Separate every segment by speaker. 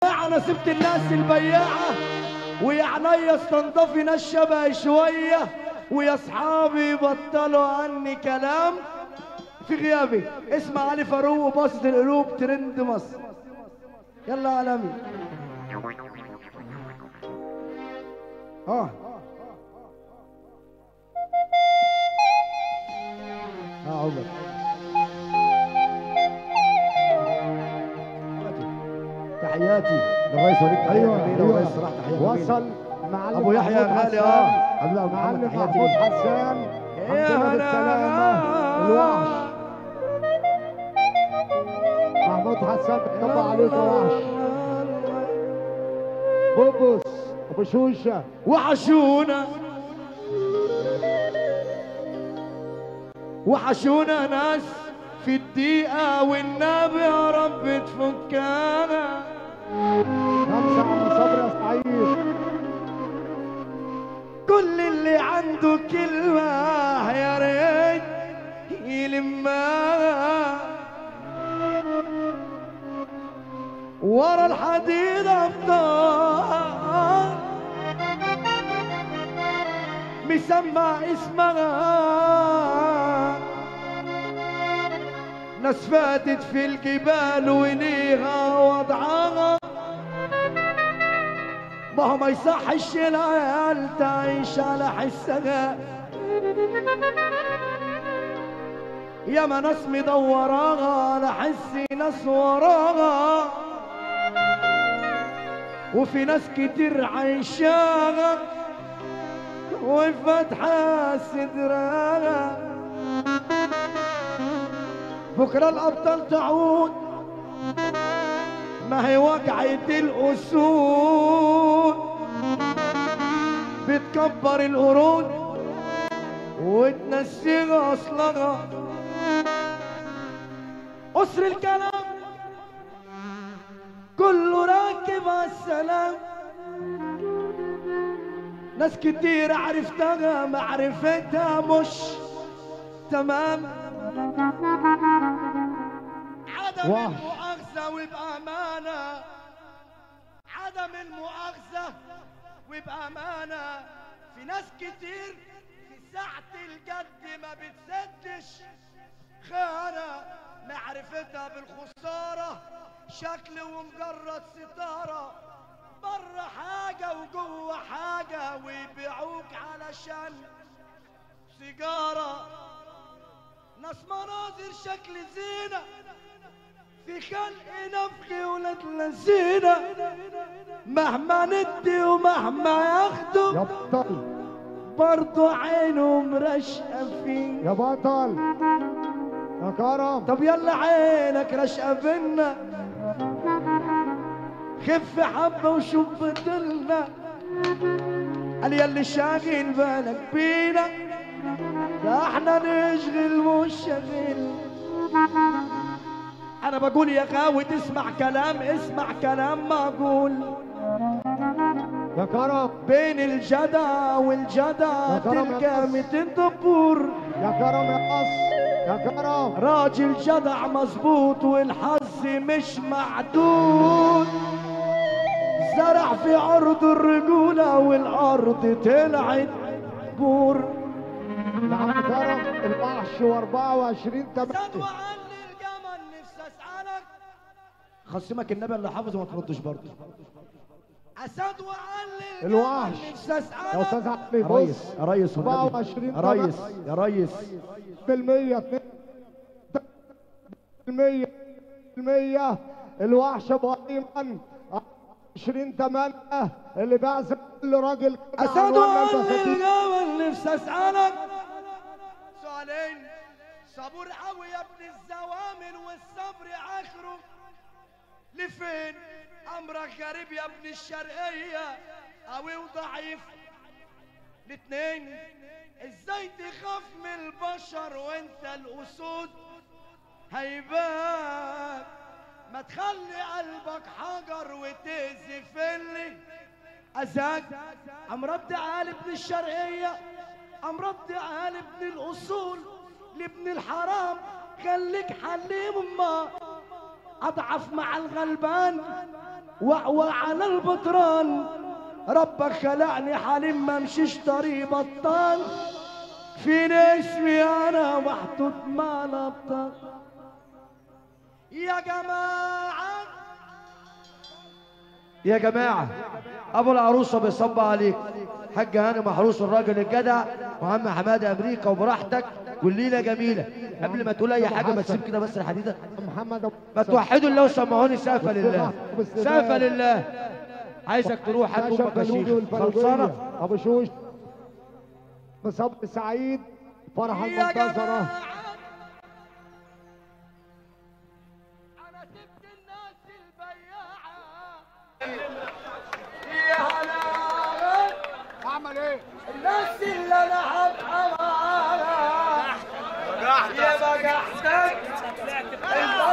Speaker 1: انا سبت الناس البياعه، ويا عينيا استنضفي ناس شبهي شوية، ويا اصحابي بطلوا عني كلام في غيابي. اسمع علي فاروق وباسط القلوب ترند مصر. يلا يا عالمي. اه عمر تحياتي للرئيس وليد. ايوه ايوه صراحة تحياتي.
Speaker 2: وصل معلم
Speaker 1: ابو يحيى غالي.
Speaker 2: معلم محمود حسان، الحمد لله بالسلامة. الوحش محمود حسان بيطبق عليك يا وحش. بوبوس ابو شوشه
Speaker 1: وحشونا، وحشونا ناس في الدقيقة، والنبي يا رب تفكنا.
Speaker 2: خمسة عم صبري يا سعيد.
Speaker 1: كل اللي عنده كلمة يا ريت يلمها، ورا الحديد أبطال مسمى اسمها، ناس فاتت في الجبال وليها وضعها، ما هو ما يصحش العيال تعيش على حسها، ياما ناس مدوراها على حس ناس وراها، وفي ناس كتير عايشاها وفاتحة صدرها. بكرة الأبطال تعود، ما هي وجعة الأسود، بتكبر القرود وتنسيها أصلها. قصر الكلام كله راكب عالسلام، ناس كتير عرفتها معرفتها مش تمام. عدم المؤاخذة وبأمانة، عدم المؤاخذة وبأمانة، في ناس كتير في ساعة الجد ما بتسدش خانة، معرفتها بالخسارة شكل ومجرد ستارة، بره حاجة وجوه حاجة، ويبيعوك علشان سيجارة. ناس مناظر شكل زينة في خلق نفخ ولاد لذينة، مهما ندي ومهما ياخدوا
Speaker 2: يا بطل
Speaker 1: برضو عينهم راشقة فيه.
Speaker 2: يا بطل يا كرم.
Speaker 1: طب يلا عينك راشقة فينا، خف حبة وشوف فضلنا، قال ياللي شاغل بالك بينا، ده احنا نشغل مش شاغل. انا بقول يا غاوي تسمع كلام، اسمع كلام معقول
Speaker 2: يا كرم.
Speaker 1: بين الجدع والجدع تلقى 200 دبور.
Speaker 2: يا كرم يا قص يا كرم.
Speaker 1: راجل جدع مظبوط والحظ مش معدود، زرع في عرض الرجولة والأرض طلعت بور.
Speaker 2: نعم كرم الوحش و24 8.
Speaker 1: خصمك النبي اللي حافظه ما تردش برضه. اسد وعلي
Speaker 2: الوحش يا استاذ عقلي.
Speaker 1: بص يا ريس،
Speaker 2: 24
Speaker 1: يا ريس، يا ريس
Speaker 2: بالمية 2% الوحش ابو ايمن 20 8 اللي بيعزم كل راجل.
Speaker 1: اسد وعلي الجمل نفسي اسالك سؤالين. صبور قوي يا ابن الزوامل والصبر اخره لفين؟ امرك غريب يا ابن الشرقية قوي وضعيف الاتنين. ازاي تخاف من البشر وانت الاسود هيبان؟ ما تخلي قلبك حجر وتأذي اللي اذاك. قام رد قال ابن الشرقية، قام رد قال ابن الاصول لابن الحرام، خليك حليم ما اضعف مع الغلبان. وأقوى على البطران. ربك خلقني حليم ما امشيش طريق بطال، فين اسمي انا محطوط مع الابطال. يا جماعة
Speaker 3: يا جماعة، ابو العروسة بيصب عليك، حاج هاني محروس الراجل الجدع، وعم حمادة امريكا، وبراحتك والليلة جميلة. قبل ما تقول اي حاجة ما تسيب كده بس الحديدة،
Speaker 2: محمد
Speaker 3: ما توحدوا الله وسمعوني سقفه لله، سقفه لله. عايزك تروح هات امك يا شيخ، خلصانه.
Speaker 2: ابو شوش بصبر سعيد، فرحه المنتظره.
Speaker 1: انا سبت الناس البياعه، يا هلا
Speaker 2: اعمل ايه؟
Speaker 1: الناس اللي انا هبقى معاها يا بجحتك، انت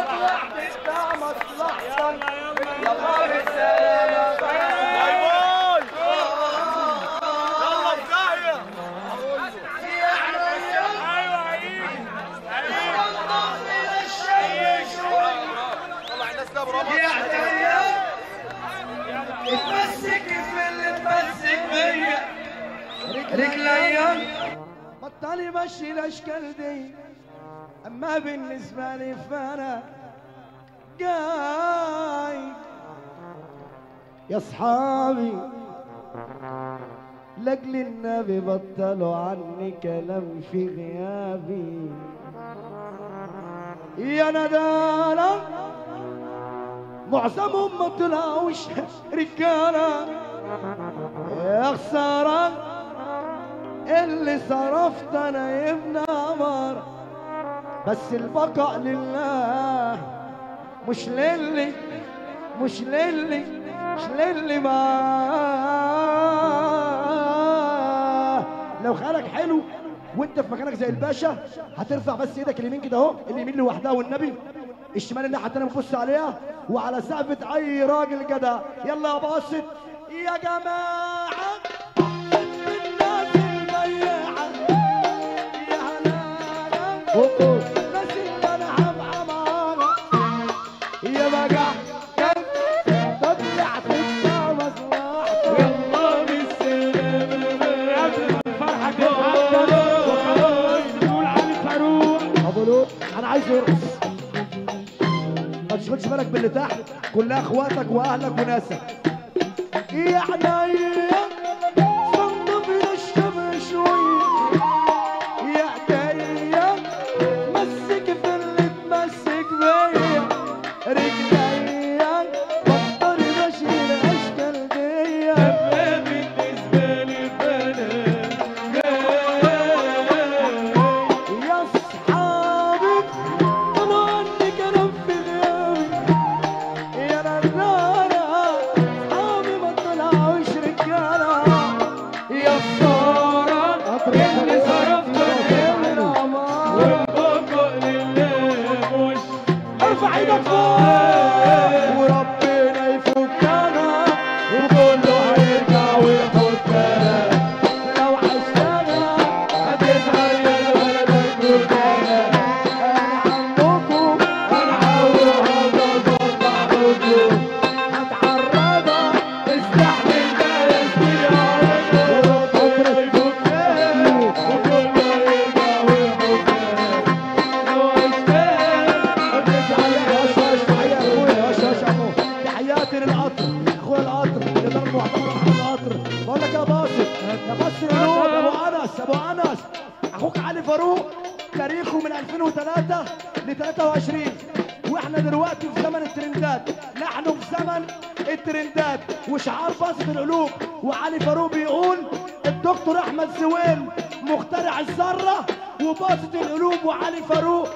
Speaker 1: طلعت بتاع مصلحتك، يلا بالسلامة
Speaker 4: bye bye، يلا في داهية. ايوه عيد طلع الناس ده برافو.
Speaker 1: اتمسك في اللي اتمسك بيا، رجليا بطلي مشي الاشكال دي. اما بالنسبة لي فانا جاي يا اصحابي، لاجل النبي بطلوا عني كلام في غيابي. يا ندالة معظمهم ما طلعوش رجالة، يا خسارة اللي صرفت انا يا ابن عمر، بس البقاء لله مش للي، مش للي، مش للي معاه. لو خيالك حلو وانت في مكانك زي الباشا، هترفع بس ايدك اليمين كده اهو، اليمين لوحدها والنبي، الشمال الناحية التانية بتبص عليها، وعلى سقفه اي راجل جدع. يلا يا باسط. يا جماعة الناس البياعه، يا هلا الناس اللي انا هبقى معاها، يا بجحتك طلعت بتاع مصلحتك،
Speaker 4: يلا بالسلامة. قبل ما الفرحة تتعدى وخلاص نقول علي فاروق
Speaker 1: ابو لؤ، انا عايز يرقص. ما تشغلش بالك باللي تحت، كلها اخواتك واهلك وناسك. يا عينيا صندوق الشمع شوية، يا ايديا مسك في اللي تمسك بيا، رجليا بطل بشيل اشكال ديا.
Speaker 4: اما بالنسبة لي فانا جاي
Speaker 1: يا اصحابي طلعوا عني كلام في غيابي، يا نرارة اصحابي ما طلعوش رجالة، يا خسارة
Speaker 4: اللي صرفت
Speaker 1: يا عمار.
Speaker 4: والبقاء لله مش
Speaker 1: ارفع ايدك فوق وربنا يفكنا،
Speaker 4: وكله هيرجع ويحطنا،
Speaker 1: لو عشتنا
Speaker 4: هتزعل يا بلدك كلنا.
Speaker 1: انا عمكم
Speaker 4: انا هفضل بطلع بكره،
Speaker 1: هتعرضها
Speaker 4: استحمل بقى يا زميلي وربنا يفكنا، وكله هيرجع ويحطنا، لو عشتنا هتزعل
Speaker 1: يا
Speaker 4: يا
Speaker 1: باشا. تحية اخويا يا باشا، يا اخويا تحياتي للقطر، اخويا القطر الادارة المعتمرة محمد القطر. بقول لك يا باسط، يا باسط القلوب، يا ابو انس، ابو انس، اخوك علي فاروق تاريخه من 2003 ل 23، واحنا دلوقتي في زمن الترندات، نحن في زمن الترندات وشعار باسط القلوب. وعلي فاروق بيقول الدكتور احمد زويل مخترع الذرة، وباسط القلوب وعلي فاروق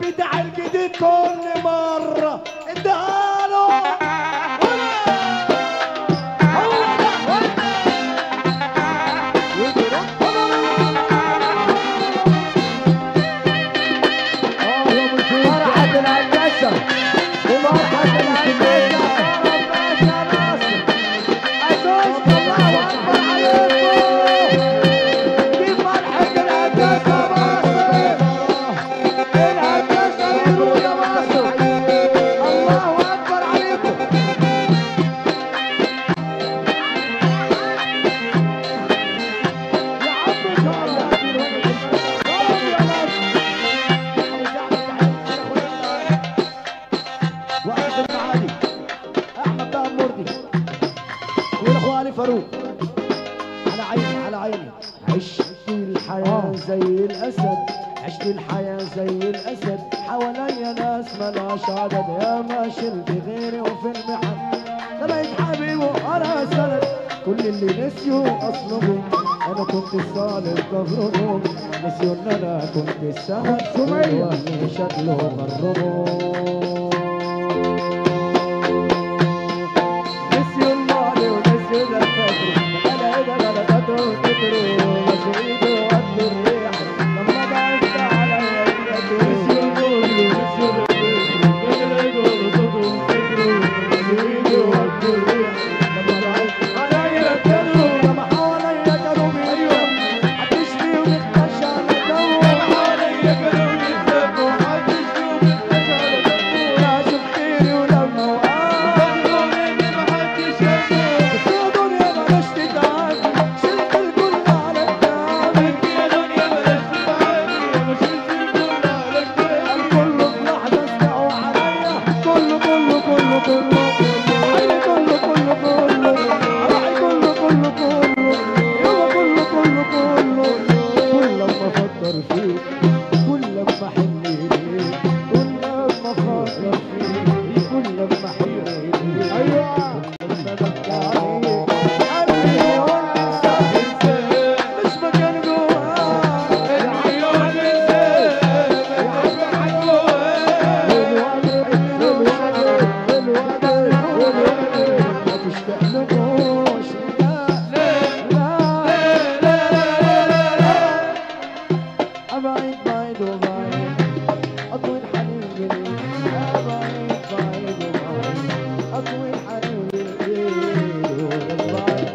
Speaker 1: بتاع الجديد كل مرة. اديها له. هو ده.
Speaker 3: فرحة الهندسة، فرحة الهندسة، باشا ناصر أسوس، الله أكبر عليكم. دي فرحة الهندسة مصر، الهندسة الأولى مصر، الله أكبر عليكم.
Speaker 1: مرضي والاخوة علي فاروق. على عيني على عيني. عشت الحياة زي الاسد، عشت الحياة زي الاسد، حواليا ناس ملهاش عدد، يا ما شلت غيري وفي المحن لقيت حبيبي وانا سند، كل اللي نسيوا اصلهم انا كنت الصالح ظهرهم، نسيوا ان انا كنت السند والوهم شكله غرهم، نسيوا الماضي ونسيوا الفجر، انا ايه ده غلطاته وكتروا مشيته وقت الريح لما ضعفت عليا الكتر، نسيوا الماضي ونسيوا الفجر، انا ايه ده غلطاته وكتروا مشيته وقت الريح لما ضعفت عليا الكتر، لما حواليا كانوا بيقولوا محدش فيهم اختش على دمه، لما حواليا كانوا بيتذبوا محدش فيهم اختش على دمه، لا شفتيني ولما وقعت محدش شافني، بس يا دنيا بلاش تتعبي، شلت الكل على كتابي، يا دنيا بلاش تتعبي، انا شلت الكل على كتابي، الكل في لحظة استقوى عليا، كله كله كله كله عيني كله كله كله روحي كله كله كله يابا كله كله كله، كل لما افكر فيك، كل لما احن اليك، كل لما افكر فيك، كل لما احن اليك، ايوه كل لما ببكي عليك، قلبي يقول انسى مش مكان جواك، قلبي يقول انسى مش مكان جواك، ما تشتاقلوش، لا لا لا لا لا، أبعد بعيد وبعيد أطوي الحنين ليك، أبعد بعيد وبعيد أطوي الحنين ليك، وبعيد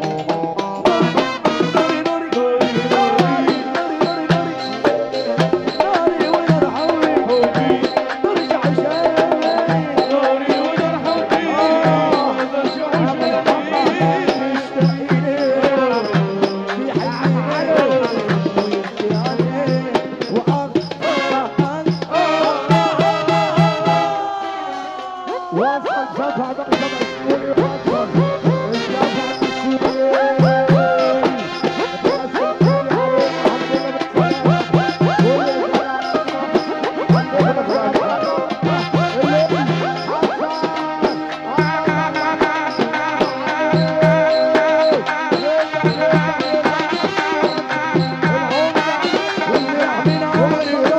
Speaker 1: نوري نوري نوري نوري نوري نوري نوري ونور حبي ترجع شاي، نوري ونور حبي ترجع شاي، مشتاق إليك في حنين ويبكي عليك
Speaker 2: وصل صفحة بقى السوري، وصل الصفحة السوري،
Speaker 1: واللي يحمينا عمري.